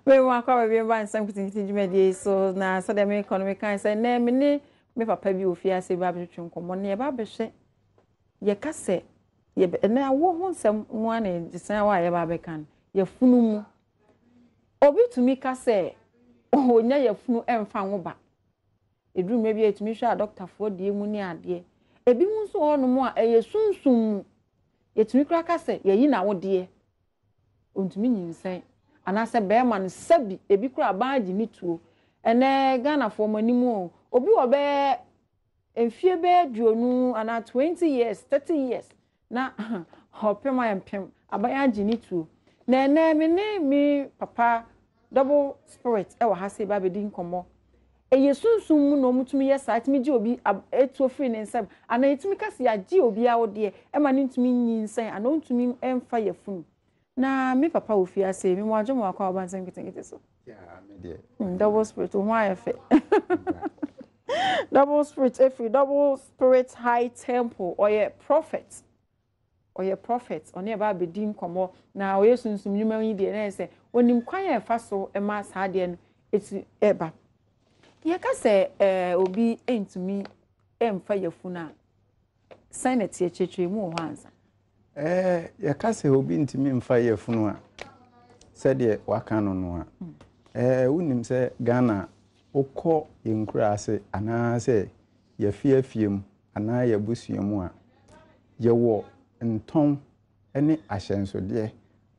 Mema mo akwaaba bio ba nsɛm nketenkete dwumadie yi so na sɛdeɛ mekɔ no mekae sɛ nnɛ me ne me papa bi wɔ fie ase ba abɛtwetwe nkɔmmɔ na yɛba abɛhwɛ yɛka sɛ yɛbɛ ɛnɛ awoɔ ho nsɛm mu a na yɛsan wɔ a yɛba abɛka no yɛfunu mu obi tumi ka sɛ ɔnya yɛfunu ɛmfa nwo ba ɛduru mmerɛ bi a yɛtumi hwɛ adɔktafoɔ deɛ mu ne adeɛ ebi mu nso wɔ hɔnom a ɛyɛ sunsum mu yɛtumi koraa ka sɛ yɛyi n'awodeɛ ɔntumi nyinsɛn anaasɛ bɛrima no sɛbi ebi koraa aban agye ne tuo ɛnɛ Ghanafoɔ mo anim o obi wɔ bɛyɛ mfie bɛyɛ 20 anaa 20 years, 30 years na ɔpem ayɛ mpem aban agye ne tuo. Na ɛnɛ me ne me papa Double Spirit ɛwɔ ha sɛ ɛba abɛdi nkɔmmɔ. Ɛyɛ sunsum mu na ɔmutumi yɛ saa tumi gye obi etuo firi ne nsam anaa yɛtumi ka sɛ yɛagye obi awodeɛ ɛma ne ntumi nyinsɛn anaa ɔntumi mfa yafunu. Na me papa wɔ fie ase me mo adwo mo akɔ a ɔba nsɛm nketenkete so. Double Spirit ho ayɛ fɛ. Double Spirit efiri Double Spirit High Temple. Ɔyɛ prophet, ɔyɛ prophet. Ɔne ɛba abɛdi nkɔmmɔ na ɔyɛ sunsum nnwuma yi deɛ na yɛ sɛ onim kwan a ɛfa so ɛma saa adeɛ no eti ɛba. Yɛka sɛ obi ntumi mfa yafunu a, sɛn na ɛteɛ? Kyerɛkyerɛ mu wɔ hɔ ansa. Yɛka sɛ obi ntumi mfa yafunu a, sɛdeɛ waka no a, wonim sɛ Ghana wokɔ yɛn nkura ase anaasɛ yɛfiafie mu anaa yɛabusua mu a, yɛwɔ ntɔn ne ahyɛnsodeɛ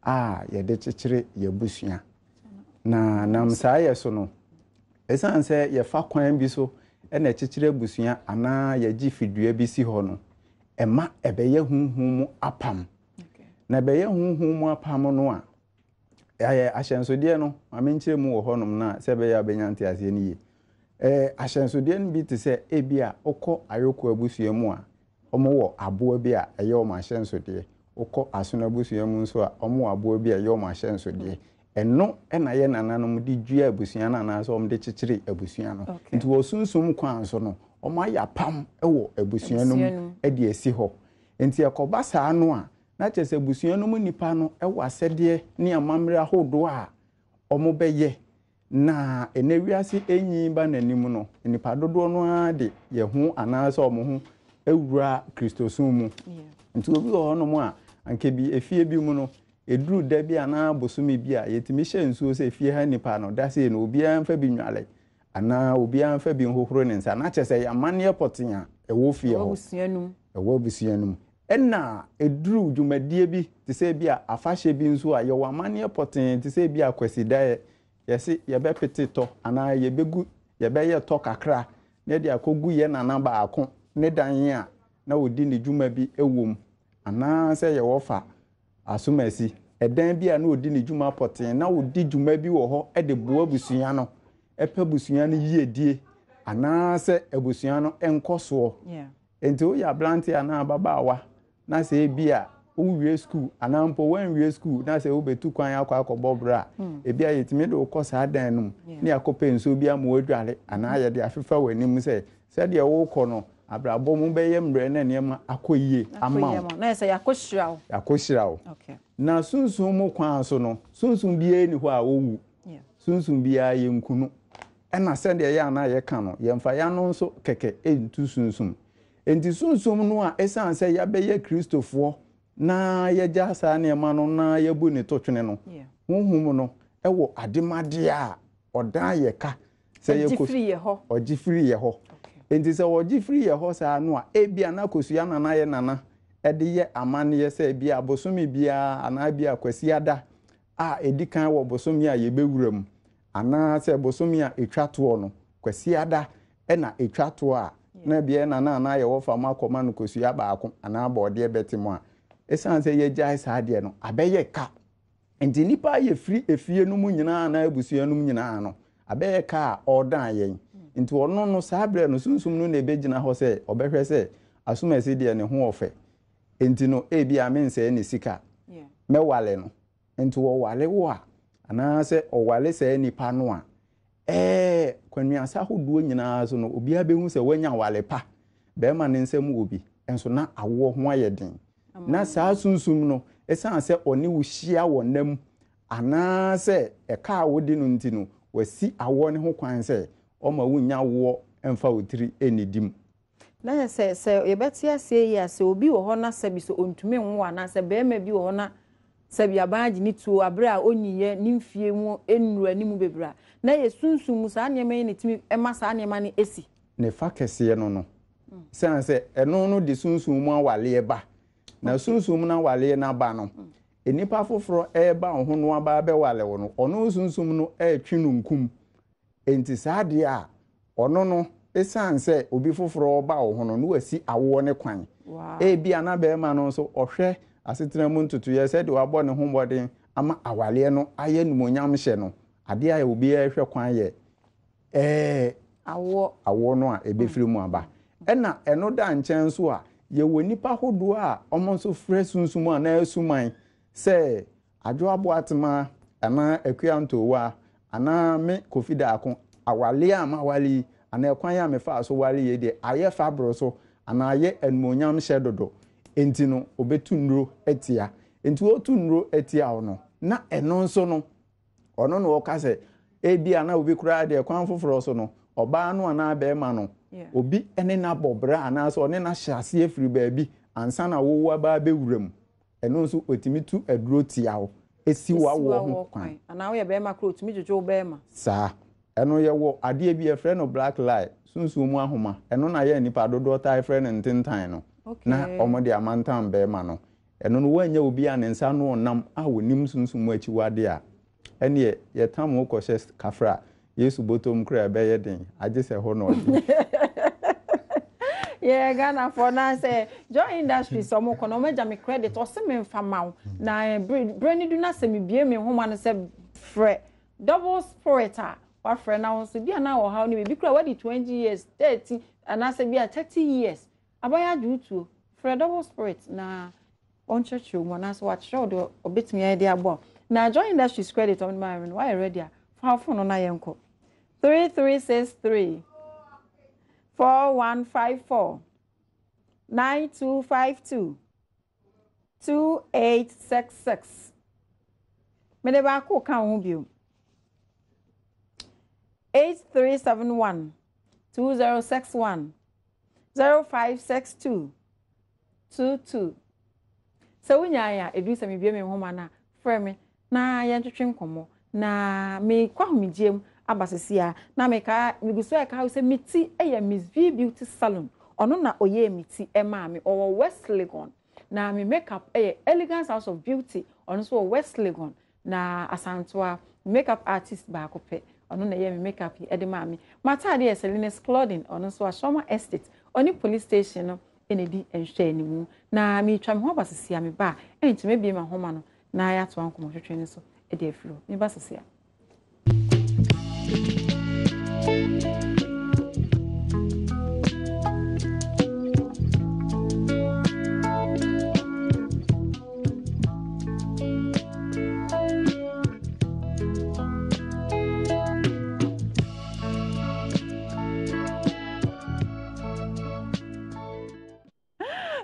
a yɛde kyekyere yɛabusua. Na nam saa yɛ so no, ɛsiane sɛ yɛfa kwan bi so ɛna ɛkyekyere abusua anaa yɛgye fidua bi si hɔ no, ɛma ɛbɛyɛ honhom mu apam. Na ɛbɛyɛ honhom mu apam no a, ɛyɛ ahyɛnsodeɛ no maame nkyerɛ mu wɔ hɔnom na sɛ ɛbɛyɛ a bɛnya nteaseɛ no yie. Ahyɛnsodeɛ no bi te sɛ ebi a wokɔ Ayoko abusua mu a, wɔwɔ aboa bi a ɛyɛ wɔn ahyɛnsodeɛ. Wokɔ Asono abusua mu nso a, wɔwɔ aboa bi a ɛyɛ wɔn ahyɛnsodeɛ. Ɛno ɛna yɛ nananom de dua abusua no anaasɛ wɔn de kyekyere abusua no. Nti wɔ sunsum kwan so no, wɔn ayɛ apam wɔ abusua no mu de asi hɔ. Nti ɛkɔba saa no a, na kyerɛ sɛ abusua no mu nipa no wɔ asɛdeɛ ne amammerɛ ahodoɔ a wɔn bɛyɛ. Na ɛnɛ wiase enyi ba n'anim no, nipa dodoɔ no ara de yɛn ho anaasɛ wɔn ho awura Kristosom mu. Nti obi wɔ hɔnom a anka bi efie bi mu no, eduru da bi anaa bosome bi a, yɛtumi hyɛ nsuo sɛ efie ha nipa no da sei no, obiara mfa bi nwale anaa obiara mfa bi nhohoro ne nsa. Na kyerɛ sɛ yɛamanneɛ pɔtee a ɛwɔ fie hɔ, ɛwɔ abusua no mu. Ɛna eduru dwumadie bi te sɛ bi a afahyɛ bi nso a, yɛwɔ amanneɛ pɔtee te sɛ bi a Kwasidaeɛ, yɛsi yɛbɛpete tɔ anaa yɛbɛgu, yɛbɛyɛ tɔ kakra na yɛde akɔgu yɛ nana baako ne dan a na ɔdi ne dwuma bi wɔ mu, anaasɛ yɛwɔ fa asomasi ɛdan bi a na ɔdi ne dwuma pɔtee na ɔdi dwuma bi wɔ hɔ de boa abusua no, ɛpɛ abusua no yiedie anaasɛ abusua no nkɔsoɔ. Nti woyɛ aberante anaa ababaawa na sɛ ebi a wowie sukuu anaa mpo woanwie sukuu na sɛ wobɛtu kwan akɔ akɔbɔ berɛ a, ebi a yɛtumi de wokɔ saa dan no mu ne akɔpɛ nsuo bi ama woadware anaa yɛde afefa w'anim sɛ sɛdeɛ wokɔ no, abrabɔ mu bɛyɛ mmerɛ na nneɛma akɔ yie ama wo. Na yɛ sɛ yɛakɔhyira wo. Yɛakɔhyira wo. Na sunsum mu kwan so no, sunsum biara ni hɔ a wɔwu. Sunsum biara yɛnku no. Ɛna sɛdeɛ yɛ anaa yɛka no, yɛmfa yɛano nso kɛkɛ ɛntu sunsum. Nti sunsum no a, ɛsiane sɛ yɛabɛyɛ Kristofoɔ na yɛgya saa nneɛma no na yɛbu ne to twene no, honhom no ɛwɔ ademadeɛ a ɔdan yɛ ka sɛ ɔgye firi yɛ hɔ. Ɔgye firi yɛ hɔ. Nti sɛ ɔgye firi yɛ hɔ saa no a, ebia na kosua nana yɛ nana ɛde yɛ amanneɛ sɛ ebia bosome biara anaa ebia Kwasiada a ɛdi kan wɔ bosome a yɛbɛwura mu anaasɛ bosome a ɛtwa toɔ no, Kwasiada ɛna ɛtwa toɔ a, na ebia nana anaa yɛwɔ fa mu akɔma no kosua baako anaa bɔɔdeɛ bɛte mu a, ɛsiane sɛ yɛgyae saa adeɛ no, abɛyɛ ka. Nti nipa a yɛfiri efie no mu nyinaa anaa abusua no mu nyinaa no, abɛyɛ ka a ɔredan yɛn. Nti ɔno no, saa berɛ no, sunsum no na ɛbɛgyina hɔ sɛ ɔbɛhwɛ sɛ asomasi deɛ ne ho ɔfɛ, nti no ebi a mensɛe ne sika, mɛwale no. Nti wɔwale wo a, anaasɛ ɔwale saa nipa no a, kwanuasa ahodoɔ nyinaa so no, obiara bɛhu sɛ woanya wale pa bɛrima ne nsam wɔ bi nso na awoɔ ho ayɛ den. Na saa sunsum no, ɛsiane sɛ ɔne wo hyia wɔ nna mu. Anaasɛ ɛka a wode no nti no, wasi awoɔ no ho kwan sɛ ɔmma wonnya awoɔ mfa wo tiri nnidi mu. Na kyerɛ sɛ, sɛ yɛbɛte aseɛ yie a, sɛ obi wɔ hɔ na sɛbi sɛ ɔntumi nwo anaasɛ barima bi wɔ hɔ na sɛbi aban agye ne tuo aberɛ a ɔnyiiɛ ne mfie mu nnuru anim bebree a, na ɛyɛ sunsum mu saa nneɛma yi na ɛtumi ma saa nneɛma no si. Ne fa kɛseɛ no no, ɛsiane sɛ ɛno no de sunsum mu awaleɛ ba, na sunsum no awaleɛ no aba no, nnipa foforɔ reba wo ho no aba abɛwale wo no, ɔno sunsum no retwe no nkum. Enti saa deɛ a, ɔno no, ɛsiane sɛ obi foforɔ reba wo ho no, na wasi awoɔ no kwan. Ebia na barima no nso, ɔhwɛ asetena mu ntotoeɛ sɛdeɛ wabɔ ne ho mmɔden ama awaleɛ no ayɛ animuonyamhyɛ no, adeɛ a obiara rehwɛ kwan yɛ ɛɛ awoɔ. Awoɔ no a ɛbɛfiri mu aba. Ɛna ɛno da nkyɛn nso a, yɛwɔ nnipa hodoɔ a wɔn nso frɛ sunsum anaa suman sɛ Adwo Aboatema anaa Akua Ntoowa anaa me Kofi Daako, awaleɛ a mawale yi anaa ɛkwan a mefaa so wale yei deɛ ayɛ fa boro so anaa ayɛ animuonyamhyɛ dodo, enti no ɔbɛtu nnuro atia. Enti ɔretu nnuro atia wo no, na ɛno nso no, Ɔno na ɔka sɛ, ebia na obi koraa deɛ kwan foforɔ so no, ɔbaa no anaa barima no, obi ne no abɔ bra anaasɛ ɔne no ahyɛ aseɛ firi baabi ansa na wo aba abɛwura mu. Ɛno nso ɔtumi tu aduro tia wo, si w'awoɔ ho kwan. Anaa woyɛ barima koraa ɔtumi dwodwo wo barima. Saa. Ɛno yɛwɔ adeɛ bi yɛfrɛ no black lie, sunsum mu ahoma. Ɛno na yɛn nnipa dodoɔ taa frɛ no ntentan no. Na wɔde amantam barima no. Ɛno no, woannya obi a ne nsa ano ɔnam a ɔnim sunsum mu akyiwadeɛ a, ɛnneɛ yɛtam wo kɔhyɛ kafra, Yesu bɔtɔm koraa ɛbɛyɛ den, agye sɛ ɛhɔ na ɔgye. Yeah, Ghanafoɔ na sɛ Joy Industries ɔmo kɔ na ɔmo agya me credit ɔse me nfa ma wo na eh, bere ne du na sɛ mebie me nhoma no sɛ frɛ double spirit a wafrɛ na wo nso bi a na ɔhaw no bi kura wadi 20 years 30 anaasɛ bi a 30 years Aban agye wo tuo. Frɛ Double Spirit na ɔnkyerɛkyerɛ wo mu anaasɛ wakyerɛ wo deɛ ɔbɛtumi ayɛ de aboa wo. Na Joy Industries credit ɔmo de maa me no, woayɛ ready a, fa wo phone no na yɛnkɔ. 3363 4154 9252 2866. Mede baako ka wo ho bio. 8371 2061 0562 22. Sɛ wonyae a, ɛduru sɛ mebue me nhoma no a, frɛ me na yɛntwetwe nkɔmmɔ. Na mekɔ ahomegyeɛ mu aba sisi a, na meka, megu so ɛka sɛ me ti yɛ Miss V Beauty Salon. Ɔno na ɔyɛɛ me ti maa me. Ɔwɔ West Legon. Na me makeup yɛ Elegance House of Beauty. Ɔno nso wɔ West Legon. Na Asantewa, me makeup artist baako pɛ, ɔno na ɛyɛɛ me makeup yi de maa me. M'ataade yɛ Selena's Clothing, ɔno nso Ashorma Estate, ɔne police station no na ɛdi nhwɛanimu. Na meretwa me ho aba sisi a meba a, ɛnkyɛ mɛbue m'ahoma no na yɛatoa nkɔmmɔtwetwe no so de afiri hɔ. Meba sisi a.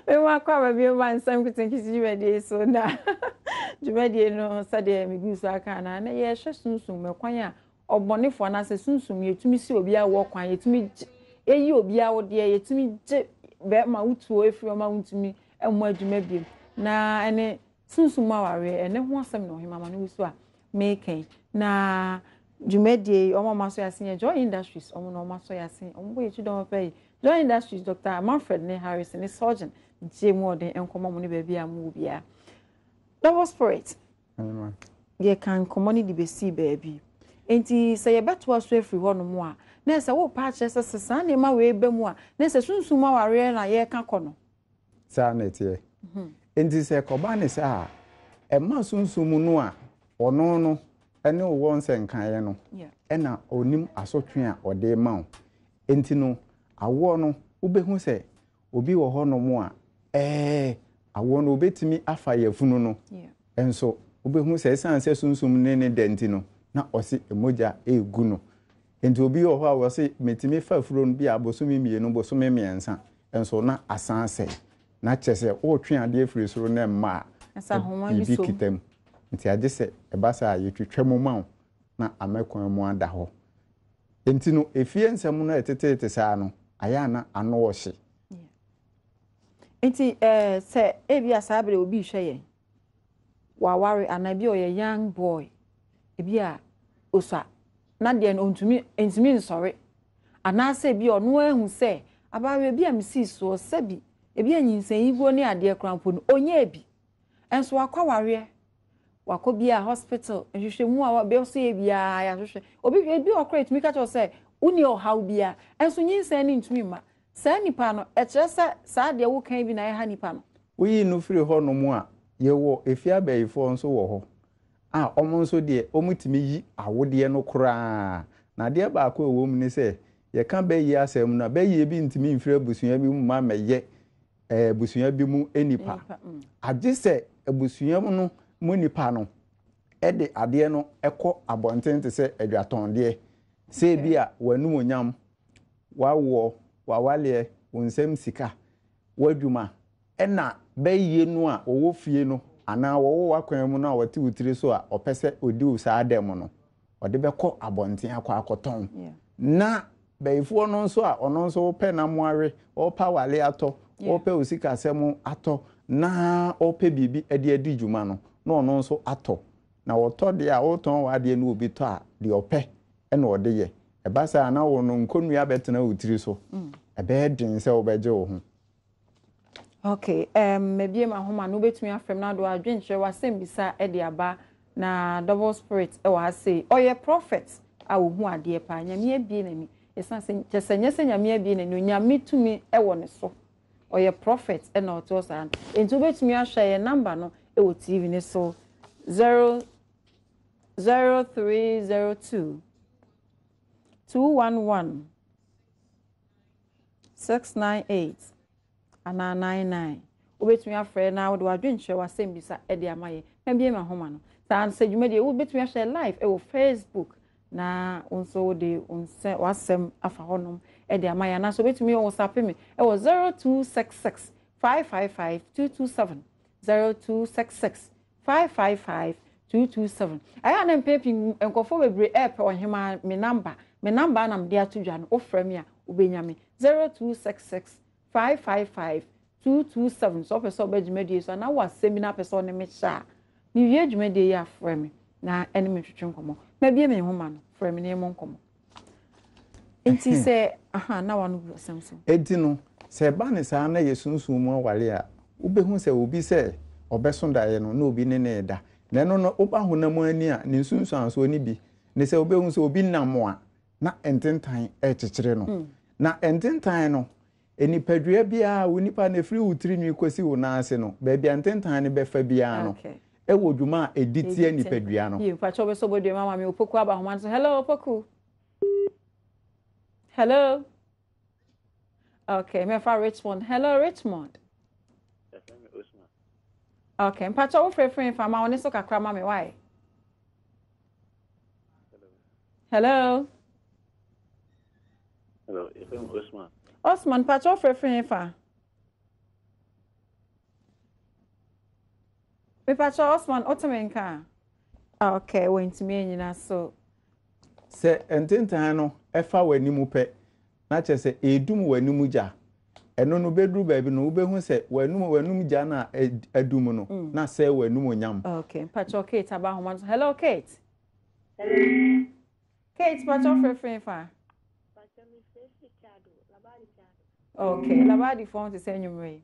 Mema akɔ aba bio ma nsɛm nketenkete dwumadie so na dwumadie no sɛdeɛ megu so aka na na yɛhwɛ sunsum ɛkwan a ɔbɔnefoɔ anaasɛ sunsum yɛtumi si obi awoɔ kwan yɛtumi gye yɛyi obi awodeɛ yɛtumi gye bɛrima wotuo efiri ɔma wontumi mmɔ adwuma bio na ɛne sunsum mu awareɛ ɛne ho asɛm na ɔhema ma no wusu a meka yi na dwumadie yi ɔmo asɔ yɛasen yɛ Joy Industries ɔmo na ɔmo asɔ yɛasen ɔmo bɔ yɛkyi dɔm pɛ yi Joy Industries Dr. Manfred ne Harrison ne surgeon gye mu ɔden nkɔmɔ mo ne baabi a mo wɔ biara Double Spirit Yɛka nkɔmmɔ no de bɛsii baabi. Enti sɛ yɛbɛtoa so afiri hɔnom a, na ɛsɛ worepa akyerɛ sɛ sɛ saa nneɛma wei ba mu a, na ɛsɛ sunsum awareɛ na yɛreka kɔ no. Saa na ɛteɛ. Enti sɛ ɛkɔba ne saa a, ɛma sunsum no a ɔno no ne wo wɔ nsɛnkaeɛ no na ɔnim asotwe a ɔde rema wo. Enti no, awoɔ no, wobɛhu sɛ Obi wɔ hɔnom a, ɛɛ, awoɔ no ɔbɛtumi afa yafunu no, nso wobɛhu sɛ ɛsiane sɛ sunsum ne ne dɛ nti no, na ɔse mogya regu no. Nti obi wɔ hɔ a ɔse metumi fa afuro no bi a bosome mmienu, bosome mmiɛnsa, nso na asan asɛe. Na kyerɛ sɛ woretwe adeɛ firi soro na ɛmma a, biribi kita mu. Nti agye sɛ ɛba saa a yɛtwitwa mu ma wo na ama kwan mu ada hɔ. Nti no efie nsɛm no a ɛteteete saa no, ayɛ a na ano ɔhye. Nti eh, sɛ ebi a saa bere obi rehwɛ yɛn, waware anaa ebi a ɔyɛ young boy, ebi a osua na deɛ no ɔntumi ntumi nsɔre anaasɛ ebi a ɔno ahu sɛ abaayewa bi a mesii soɔ sɛbi ebi a nyinsɛn ne adeɛ koraa mpo no ɔnyɛɛ bi nso wakɔ awareɛ wakɔ bi a hospital nhwehwɛmu a wɔbɛ so yɛ biara yɛahwehwɛ obi ebi wɔ koraa etumi ka kyerɛ sɛ wonni ɔhaw biara nso nyinsɛn no ntumi mma saa nipa no ɛkyerɛ sɛ saa deɛ wokan bi na ɛha nipa no. Woyi no firi hɔnom a, yɛwɔ efie abayifoɔ nso wɔ hɔ a wɔn nso deɛ wɔtumi yi awodeɛ no koraa. Na adeɛ baako a ɛwɔ mu ne sɛ, yɛka bayie asɛm no a, bayie bi ntumi mfiri abusua bi mu mma mmɛyɛ abusua bi mu nipa. Agye sɛ abusua mu no mu nipa no de adeɛ no kɔ abɔnten te sɛ adwatɔndeɛ. Sɛ ebi a w'anumonyam, w'awoɔ, w'awaleɛ, wo nsam sika, w'adwuma, ɛna bɛyie no a wɔwɔ fie no anaa wɔwɔ w'akwan mu no a wɔte wo tiri so a ɔpɛ sɛ ɔdi wo saa dɛm no, ɔde bɛkɔ abɔnten akɔ akɔtɔn. Na bɛyifoɔ no nso a ɔno nso wopɛ nam awe, ɔpɛ awale atɔ, ɔpɛ wo sikasɛm atɔ, na ɔpɛ biribi de adi dwuma no, na ɔno nso atɔ. Na ɔtɔ deɛ a wotɔn w'adeɛ no obi tɔ a, deɛ ɔpɛ ɛna ɔde yɛ. Ɛba saa na wo no nkonnua bɛtena wo tiri so. Ɛbɛyɛ den sɛ wobɛgye wo ho. Okay, mabie m'ahoma no wobɛtumi afrɛ m na ade adwenkyerɛ w'asɛm bisa de aba na Double Spirit wɔ ha sei. Ɔyɛ prophet a ɔhu adeɛ paa. Nyame abie n'ani. Ɛsiane sɛ kyɛ sɛ nyɛ sɛ Nyame abie n'ani, Onyame tumi wɔ ne so. Ɔyɛ prophet ɛna ɔte hɔ saa no. Enti wobɛtumi ahwɛ yɛn number no wɔ TV ne so 0 0302 211 698 anaa 99. Wobɛtumi afrɛ na wode w'adwenkyerɛ w'asɛm bisa de ama yɛn. Mabie m'ahoma no. Saa sɛ dwumadie wobɛtumi ahwɛ live wɔ Facebook na wo nso wode wo nsɛ w'asɛm afa hɔnom de ama yɛn anaasɛ wobɛtumi WhatsApp me wɔ 0266 555 227 0266 555 227. Ɛyɛ a na mpɛn pii nkurɔfoɔ bebree ɛɛpɛ ɔhemaa me number, me number na mede ato dwa no, wofrɛ me a wobɛnya me 0266 555 227. Sɛ wopɛ sɛ ɔbɛ dwumadie so anaa wɔ asɛm bi na apɛ sɛ ɔne me hyɛ a, mewie dwumadie yi a frɛ me na ɛne me twetwe nkɔmmɔ. Mabie me nhoma no, frɛ me na yɛmmɔ nkɔmmɔ. Nti sɛ aha na wano gu asɛm so. Enti no, sɛ ɛba ne saa na yɛ sunsum mu aware a, wobɛhu sɛ obi sɛ ɔbɛso daeɛ no na obi ne ne da. Na ɛno no, woba honam ani a, ne nsunsuansoɔ no bi ne sɛ wobɛhu sɛ obi nam a na ntentan rekyekyere no. Na ntentan no, nipadua biara, wo nipa no ɛfiri wo tirinwi kɔsi wo nan ase no, baabi a ntentan no bɛfa biara no, ɛwɔ dwuma a ɛdi tia nipadua no. Yi mpakyɛ wobɛsɔ bɔdua mu ama me Opoku aba ahoma no so. Hello Opoku. Hello. Okay, mɛfa Richmond. Hello Richmond. Okay, mpakyɛ wo frɛfrɛ fa ma wo ne so kakra ma me why? Hello. Hello, Osman. Osman, mpakyɛ wo frɛfrɛ fa. Mepakyɛ Osman, wotumi nka? Okay, wɔntumi anyina so. Sɛ ntentan no ɛfa w'anim pɛ, na kyerɛ sɛ ɛredum w'anim gya. Ɛno no bɛduru baabi no, wobɛhu sɛ w'anum gya no a adum no, na sɛ w'anum onyam. Okay, mpakyɛ Kate aba ahoma no so. Hello Kate. Hello. Kate, mpakyɛ frɛfrɛ fa. Okay, Labadi phone te sɛ nnwumere yi.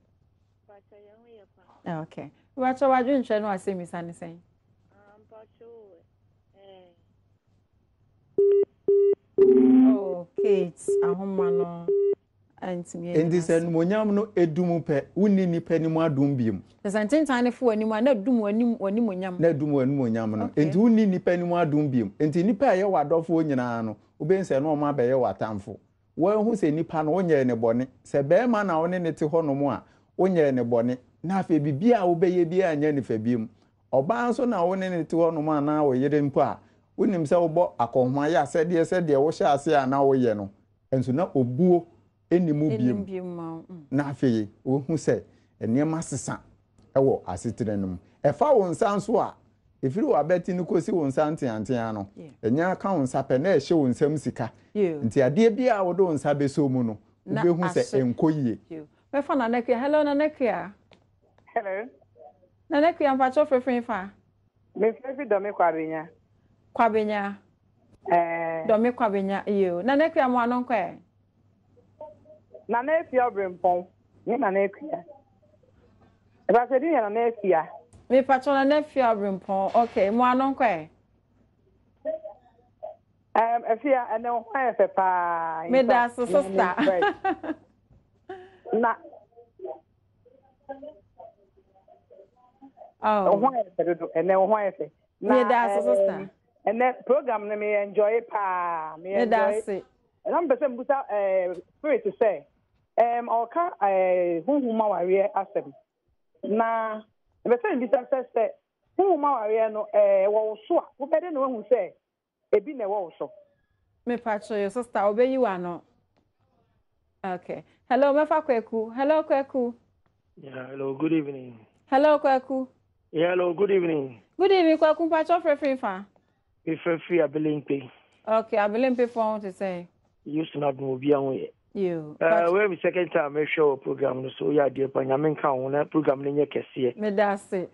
Okay. Mpakyɛ w'adwenkyerɛ no asɛm bisa ne sɛn? Oh, Kate, ahoma no antumi Enti sɛ animuonyam no edum pɛ, wonni nipa anim adom biom. Sɛ ntentan ne fo w'anim a na dum w'anim w'animonyam. Na dum w'animonyam no. Enti wonni nipa anim adom biom. Enti nipa a ɛyɛ w'adɔfoɔ nyinaa no, wobɛhu sɛ na wɔn abɛyɛ w'atamfo. Wɔahu sɛ nipa no wonyɛɛ ne bɔne. Sɛ bɛrima na wo ne ne te hɔnom a, wonyɛɛ ne bɔne. Na afei biribiara a wobɛyɛ biara nyɛ ne fɛ biom. Ɔbaa nso na wo ne ne te hɔnom anaa wo yere mpo a, wonim sɛ wobɔ akɔnhoma yɛ asɛdeɛ sɛdeɛ wohyɛ ase a na woyɛ no, nso na obuo nni mu biom. Na afei wohu sɛ nneɛma sesa wɔ asetena no mu. Ɛfa wo nsa nso a, Ɛfiri w'abati no kɔsi wo nsa nteantea no, ɛnya aka wo nsa pɛ na ɛhye wo nsam sika. Nti adeɛ biara a wode wo nsa bɛsɔ mu no, wobɛhu sɛ ɛnkɔ yie. Mɛfa Nana Akua. Hello Nana Akua. Hello. Nana Akua mpakyɛw frɛfrɛ fa. Mefrɛ fi Dɔme Kwabenya. Kwabenya. Ɛɛ. Dɔme Kwabenya iyo. Nana Akua mo ano nkɔ ɛ. Nana Afia Ɔbrempɔn ne Nana Akua. Ɛbɛsɛ din yɛ Nana Afia. Mepakyɛw Nana Afia Ɔbrempɔn okay mo ano nkɔ ɛ. Um, Afia, ɛnɛ wo ho ayɛ fɛ paa. Meda ase sister. Na Oh. Wo ho ayɛ fɛ dodo. Ɛnɛ wo ho ayɛ fɛ. Na Meda ase sister. Ɛnɛ program no me enjoy paa. Me enjoy. Meda ase. Ɛna mpɛ sɛ mbusa eh, spirit sɛ um, ɔka eh, honhom awareɛ asɛm. Na mpɛ sɛ mbisa sɛ sɛ honhom awareɛ no eh, wɔ wo so a wobɛde na wahu sɛ ebi na ɛwɔ wo so. Mepakyɛw yo sister obeyi w'ano. Okay. Hello, mɛfa Kwaku. Hello, Kwaku. Yeah, hello, good evening. Hello, Kwaku. Yeah, hello, good evening. Good evening, Kwaku. Mpakyɛw frɛfrɛ fa. Mefrɛfiri Abelemkpe. Okay, Abelemkpe fo ho te sɛ. Yesu na adom obi ho yɛ. Yo. Wei mi second time mehwɛ wɔ program no so woyɛ adeɛ pa nyame nka ho na program no nyɛ kɛseɛ. Meda ase.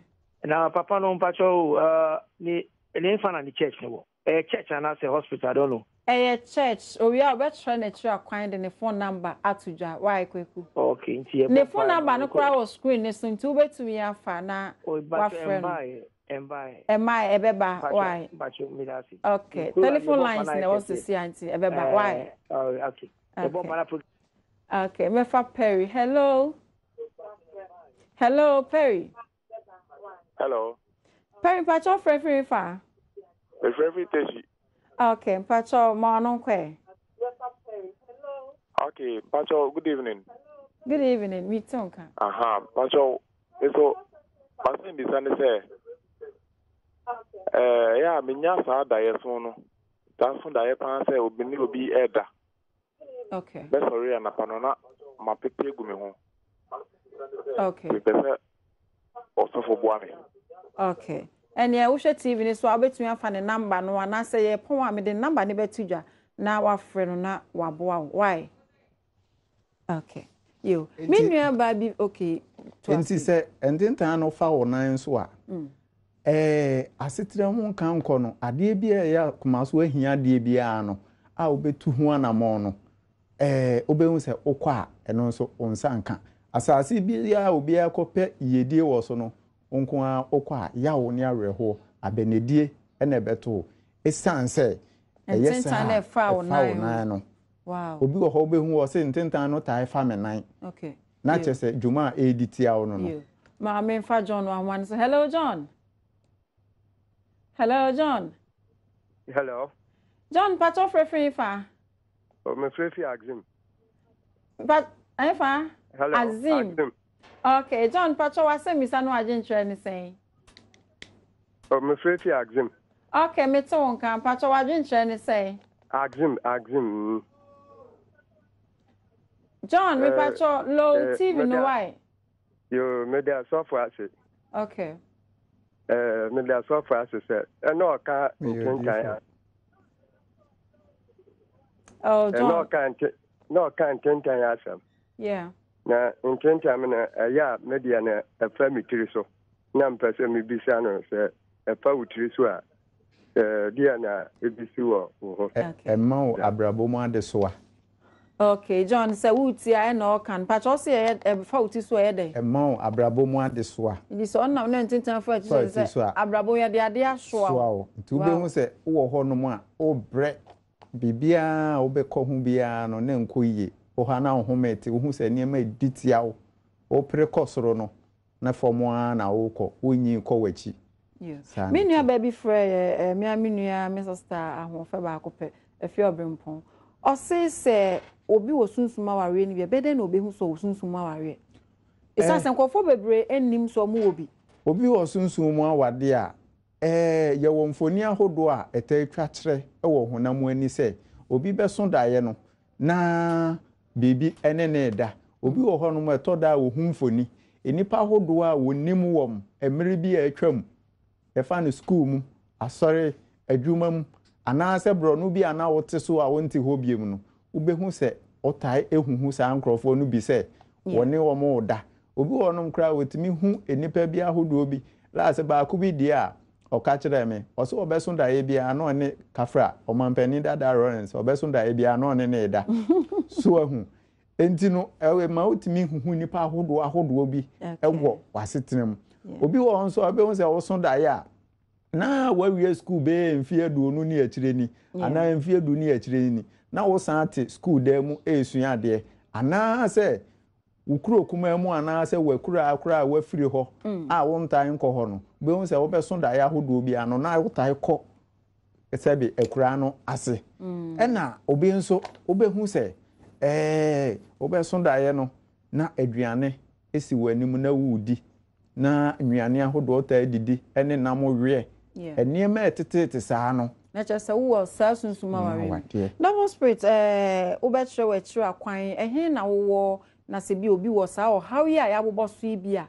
Na papa no mpakyɛw ne Ne nfa na ne church no wɔ? Ɛyɛ church anaasɛ hospital I don't know. Ɛyɛ church, owie a ɔbɛkyerɛ n'akyiri akwan de ne phone number ato dwa, why Kwaku? Okay, nti yɛbɔ Ne mpaeɛ phone ma number no no kɔ. koraa wɔ screen no so nti wobɛtumi afa na Oh, mpakyɛ wafrɛ no. ɛmbaeɛ, ɛmbaeɛ. Ɛmmaeɛ, ɛbɛba, Mpakyɛ, why? mpakyɛ, meda ase. Okay, Yɛn program telephone yɛbɔ mpa lines na na ayɛ ɛwɔ kɛseɛ. sisi a nti ɛbɛba, why? Ɛɛ, oh, okay. Yɛbɔ Okay. mpa na program. Okay, mɛfa Perry. Hello? Hello, Perry. Hello. Perry mpakyɛw frɛ firi fa. Mefrɛ firi Teshie. Okay, mpakyɛw ma ɔno nkɔ ɛ. Okay, mpakyɛw good evening. Good evening, mi te nka. Aha, mpakyɛw nso masɛm bisa ne sɛ ɛɛ yɛ a menya saa daeɛso no taa so daeɛ paa sɛ obi ne obi ɛda. Okay. Mɛsɔre anapa no na mapete agu me ho. Okay. Mepɛ sɛ ɔsɔfo boa me. Okay. Ɛnea wohwɛ TV no so a wobɛtumi afa ne namba no anaasɛ yɛ pɔn a mede namba no bɛto dwa na wafrɛ no na waboa wo. Why? Okay. Yo. Me nua baa bi okay. Nti sɛ ntentan no fa wo nan so a. Mm. Ɛɛ, asetra mu nkankɔ no, adeɛ bi a ɛyɛ akoma so ahiadeɛ biara no a wobɛtu ho anammɔn no, ɛɛ, wobɛhu sɛ wokɔ a, ɛno nso wo nsa nka. Asase biara a obiara kɔpɛ yiedie wɔ so no, wo nko ara wokɔ a, yaw ne awerɛhoɔ, abɛnadie na ɛbɛto wo. Ɛsiane sɛ ɛyɛ saa a, ɛfa wo nan no. Obi wɔ hɔ wobɛhu ɔse ntentan no taa fa me nan. Na kyerɛ sɛ dwuma a ɛredi tia wo no no. Maame nfa John wɔ ahoma no so. Hello John. Hello John. Hello. John mpatsɔ frɛfrɛ fa. Oh, me frɛ fi Axim. But ɛfa? Hello. Axim. Axim. Okay, John mpatsɔ w'asɛm bisa no agye nkyerɛ ne sɛn? Oh, me frɛ fi Axim. Okay, me te wo nka mpatsɔ w'adwe nkyerɛ ne sɛn? Axim, Axim. Mm. John, me pacho low eh, TV no why? Yo, me de asɔfo ase. Okay. Eh, me de asɔfo ase sɛ ɛna ɔka nkenkan a. Oh, John. Ɛna ɔka nte na ɔka ntentan asɛm. Yeah. Na ntentan no ɛyɛ a me deɛ no ɛfa me tiri so. Na mpɛ sɛ mebisa no sɛ ɛfa wo tiri so a deɛ na ebisi wɔ wo ho. Ɛma wo abrabɔ mu adesoa. Okay John sɛ woretie a ɛna ɔka no pakyɛ ɔse ɛyɛ ɛfa wo ti so ɛyɛ dɛn. Ɛma wo abrabɔ mu adesoa. Nti sɛ ɔnam na ntintan fa akyi sɛ sɛ abrabɔ yɛde adeɛ asoa wo. Nti wobɛhu sɛ wowɔ hɔ nom a wobrɛ biribiara a wobɛkɔ ho biara no na ɛnkɔ yie. Wɔ hɔ a na wo home te wohu sɛ nneɛma redi tia wo. Wopere kɔ soro no na fam ara na worekɔ, wonyin kɔ w'akyi. Saa Me na nua ɛteɛ. baa bi frɛɛ yɛ, eh, me ara me nua, me sista ahoɔfɛ baako pɛ, Afia Ɔberempɔn. Ɔse sɛ obi wɔ sunsum awareɛ no bi a, ɛbɛyɛ dɛn na ɔbɛhu sɛ ɔwɔ sunsum mu awareɛ? Ɛsiane Eh. sɛ nkurɔfoɔ bebree nnim sɛ wɔwɔ bi. Obi wɔ sunsum mu awadeɛ a, eh, yɛwɔ mfoni ahodoɔ a ɛtaa twa kyerɛ wɔ honam ani sɛ obi bɛso daeɛ no na biribi ne no reda. Obi wɔ hɔnom a, ɛtɔ da a ohu mfoni. Nnipa ahodoɔ a wɔnim wɔn mmere bi a atwam. yɛfa no sukuu mu, asɔre, adwuma mu, anaasɛ borɔno bi a na wote so a wonte hɔ biom no, wobɛhu sɛ wotae huhu saa nkurɔfoɔ no bi sɛ wɔne wɔn reda. Obi wɔ hɔnom koraa a, ɔtumi hu nnipa bi ahodoɔ bi. Last baako bi deɛ a ɔka kyerɛɛ me, ɔse ɔbɛso daeɛ biara na ɔne Kafra, ɔmampanin dada Lawrence, ɔbɛso daeɛ biara na ɔne no reda. So wahu? Enti no, ɛma wotumi huhu nnipa ahodoɔ ahodoɔ bi wɔ w'asetena mu. Obi wɔ hɔ nso a, wobɛhu sɛ woso daeɛ a, na wawie sukuu bɛyɛ mfeɛ 20 ne akyire ni, anaa mfeɛ 10 ne akyire ni, na wosan te sukuu dan mu resua adeɛ, anaasɛ wo kuro kumaa mu anaasɛ w'akuraa koraa a woafiri hɔ a wontae nkɔ hɔ no, wobɛhu sɛ wobɛso daeɛ ahodoɔ bi ano na wotae kɔ sɛbe akuraa no ase. Ɛna obi nso wobɛhu sɛ ɛɛ wobɛso daeɛ no na aduane si w'anim na woredi, na nnuane ahodoɔ taa didi ne nam weɛ, nneɛma a ɛteteete saa no. Na kyerɛ sɛ wowɔ saa sunsum awareɛ mu. Double spirit, ɛɛ wobɛkyerɛ w'akyiri akwan, ɛhe na wowɔ, na sɛ bi obi wɔ saa ɔhaw yi a yɛabobɔ so yi bi a,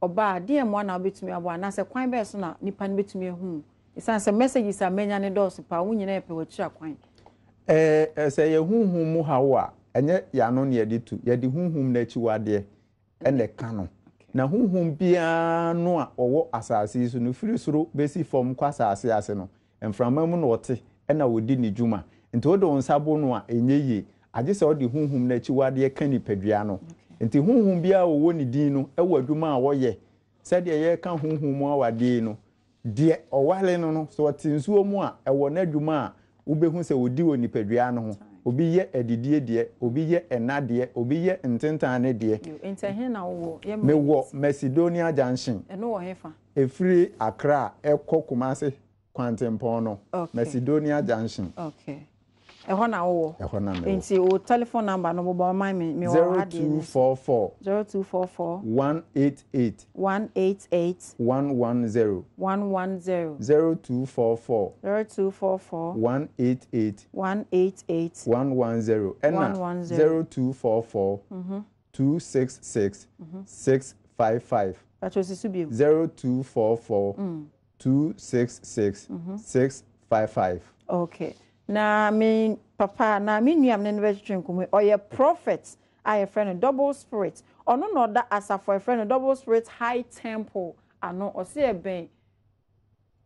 ɔba a, deɛn mmoa na wobɛtumi aboa anaasɛ kwan bɛn so na nipa no bɛtumi ahu wo? Ɛsiane sɛ messages a manya no dɔɔso paa, wɔn nyinaa pɛ w'akyiri akwan. Ɛɛ, sɛ ɛyɛ honhom mu haw a, ɛnyɛ yɛn ano na yɛde tu, yɛde honhom no akyiwadeɛ na ɛka no. Na honhom biara no a ɔwɔ asase yi so no, firi soro bɛsi fam kɔ asase ase no, Mframa mu na ɔte na ɔdi ne dwuma. Nti wode wo nsa bo no a, ɛnyɛ yie. Agye sɛ wode honhom no akyiwadeɛ ka nipadua no. Nti honhom biara a ɔwɔ ne din no wɔ adwuma a ɔyɛ. Sɛdeɛ yɛreka honhom mu awadeɛ yi no, deɛ ɔware no no, sɛ ɔte nsuo mu a, ɛwɔ n'adwuma a wobɛhu sɛ ɔdi wɔ nipadua no ho. Obi yɛ adidie deɛ, obi yɛ ɛna deɛ, obi yɛ ntentan ne deɛ. Nti ɛhe na wowɔ? Yɛ Mewɔ Macedonia Junction. Ɛno wɔ hefa? Ɛfiri Accra ɛkɔ Kumasi kwantempɔn no, Okay. Macedonia Junction. Okay. Ɛhɔ na wowɔ? Ɛhɔ na mewɔ. Nti wo telephone number no bobɔ ma me, mewɔ ha deɛ ni. 0244. 0244. 188. 188. 110. 110. 0244. 0244. 188. 188. 110. Ɛna 110. 0244. 266 655. Patrɔ si so bio. 0244 266 655. Okay. Na me papa na me nua me ne no bɛtwetwe nkɔmmɔ yi, ɔyɛ prophet a yɛfrɛ no Double Spirit. Ɔno na ɔda asafo a yɛfrɛ no Double Spirit High Temple ano. Ɔse ɛbɛn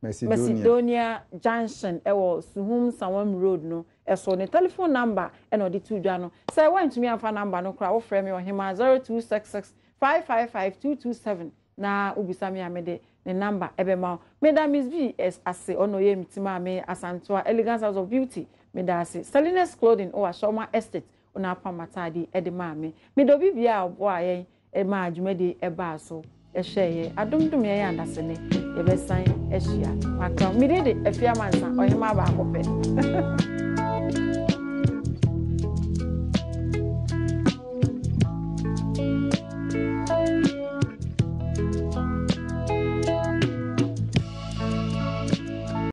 Macedonia. Junction wɔ Suhum Nsawam Road no so. Ne telephone number na ɔde too dwa no. Sɛ woantumi amfa number no koraa a, wofrɛ me Ɔhemaa 0266 555 227 na wobisa me a mede ne number bɛma wo. Meda Miss B ase, ɔno na ɔyɛɛ me ti maa me, Asantewa, Elegance House of Beauty, meda ase. Salinas Clothing wɔ Ashorma Estate, ɔna apam m'ataade yi de maa me. Meda obi biara a ɔboaa yɛn maa dwumadie yi baa so hwɛɛ yɛn. Adom dom yɛn adasene, yɛbɛsan ahyia. Makra mo. Me din de Afia Amansa, ɔhemaa baako pɛ.